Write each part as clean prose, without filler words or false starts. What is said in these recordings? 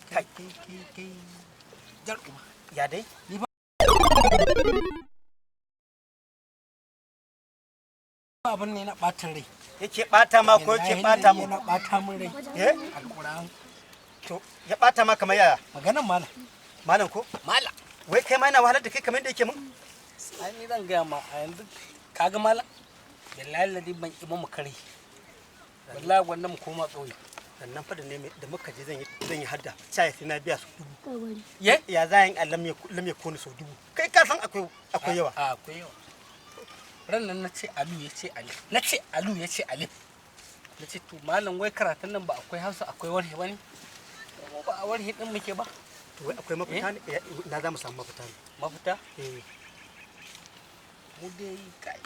Kai. Kai kai kai. Jar uba. Ya dai? Ni ba abin ne na ɓata rai. Yake bata ma ko yake bata mu? Yana ɓata mun rai. Eh? Alƙur'an. To, ya bata ma kamar yaya? Maganan malam. Malam ko? Malam. Wai kai ma yana wahalar da kai kamar yadda yake mun? Ai ni zan gaya ma a yanzu kaga malam. Billahi ladi ban ƙi ba mu kare. Wallahi gwanda mu koma ƙauye. Sannan fa da ne da muka je zan yi hadda. Cai sai na biya su dubu. Ye? Ya za yin Allah lam ya koni sau dubu. Kai ka san akwai yawa. A akwai yawa. Ran nan na ce Alu ya ce Alif. Na ce Alu ya ce Alif. Na ce to malam wai karatun nan ba akwai Hausa akwai warhe ba ne? Mu ba a warhe din muke ba. To wai akwai mafita ne? Na za mu samu mafita ne. Mafita? Eh. Mu dai kai.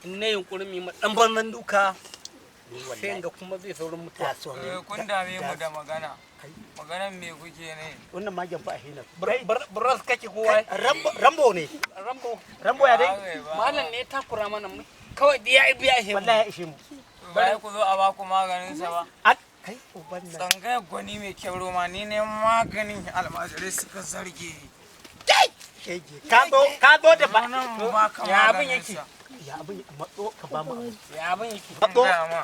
In na yunkurin mu dan banzan duka sai in ga kuma zai saurin mutuwa. Ta so ne. Eh, kun dame mu da magana. Kai. Maganan me kuke ne? Wannan magen fa a hina. Bras kake kowa. Rambo ne. Rambo. Rambo ya dai? Ba, ba. Malam ne ya takura mana mu. Kawai da ya biya shi. Wallahi ya ishe mu. Ba ku zo a baku maganin sa ba. Kai uban nan. Tsangayar gwani mai kyau roma ni ne maganin almajirai suka zarge. Shege. Ka zo da ba. Nan mu baka Ya abin maganin yake? sa. Ya abin matso ka ba mu abu. Ya abin yake. Matso. Gaya ma.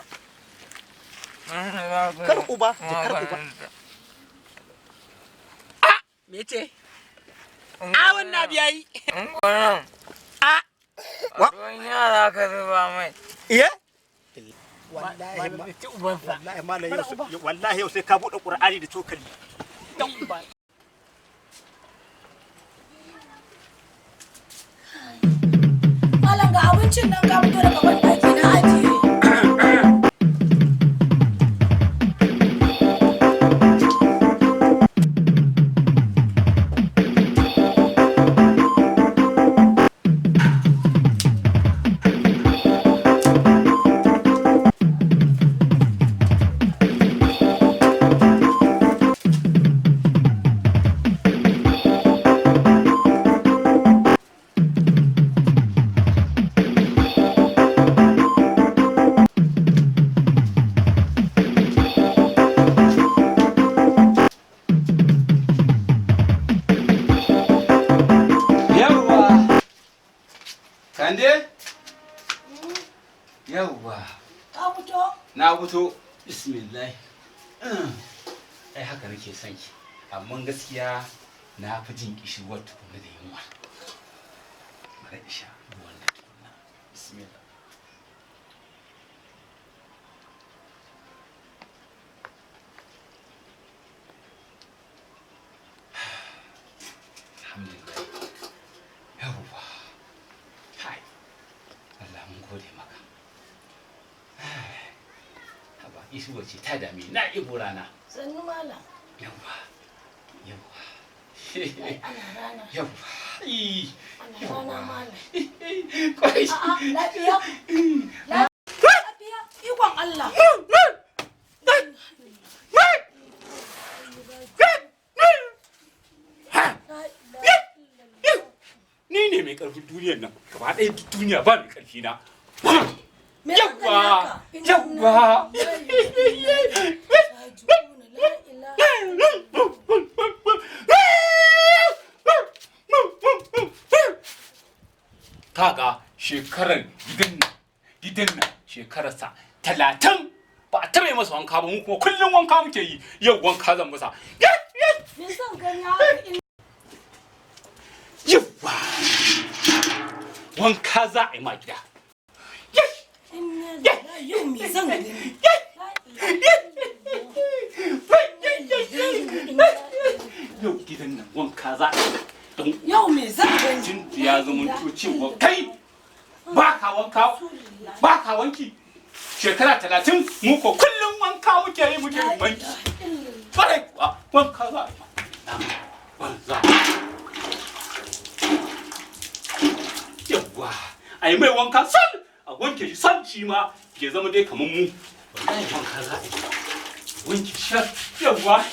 Kar uba, jakar uba. Maganin sa. Me ce? A wannan abu yayi. Wannan. A. Ruwan yara ka zuba mai. Iya? Wallahi Malam ma zai ci ubansa. wallahi malam yau wallahi yau sai ka bude Qur'ani da cokali. Dan uba. Malam ga abincin nan ka fito daga ban ɗaki na ajiye. Yawwa! Kande? Yawwa! Ka fito? Na fito. Bismillah. Ai haka nake son ki. Amma gaskiya na fi jin kishirwar tukunna da yunwa. Bari in sha ruwan da tukunna. Bismillah. Alhamdulillah. Yawwa. Kai. Allah mun gode maka. Haba, isuwa ce ta dame ni, na ibo rana. Sannu malam. Yawwa. Yawwa. Ai ana rana. Yawwa. Ih, Ana rana malam. Kwai. A'a lafiya. Lafiya. Ikon Allah. Ni ne mai karfin duniyar nan. Gaba ɗaya duk duniya ba mai karfi na. Me ka gani Yawwa. haka? Yawwa. La ilaha Kaga shekarar gidan nan shekararsa 30 ba a taɓa yi masa wanka ba, mu kuma kullum wanka muke yi, yau wanka zan masa. Me son gani haka in Yawwa! Wanka za a yi ma gida. inna lillahi yau me zan gani? Yau gidan nan wanka za a yi. Don Yau me zan gani? tun da ya zama to cewa kai ba ka wanka ba ka wanki shekara 30, mu ko kullum wanka muke yi, muke yin wanki. Kwarai kuwa wanka za a yi ma. Wanka. Yawwa, a yi mai wanka sal, a wanke shi sal, shi ma ya zama dai kamar mu. Wallahi wanka za a yi. Wanke shar. Yawwa.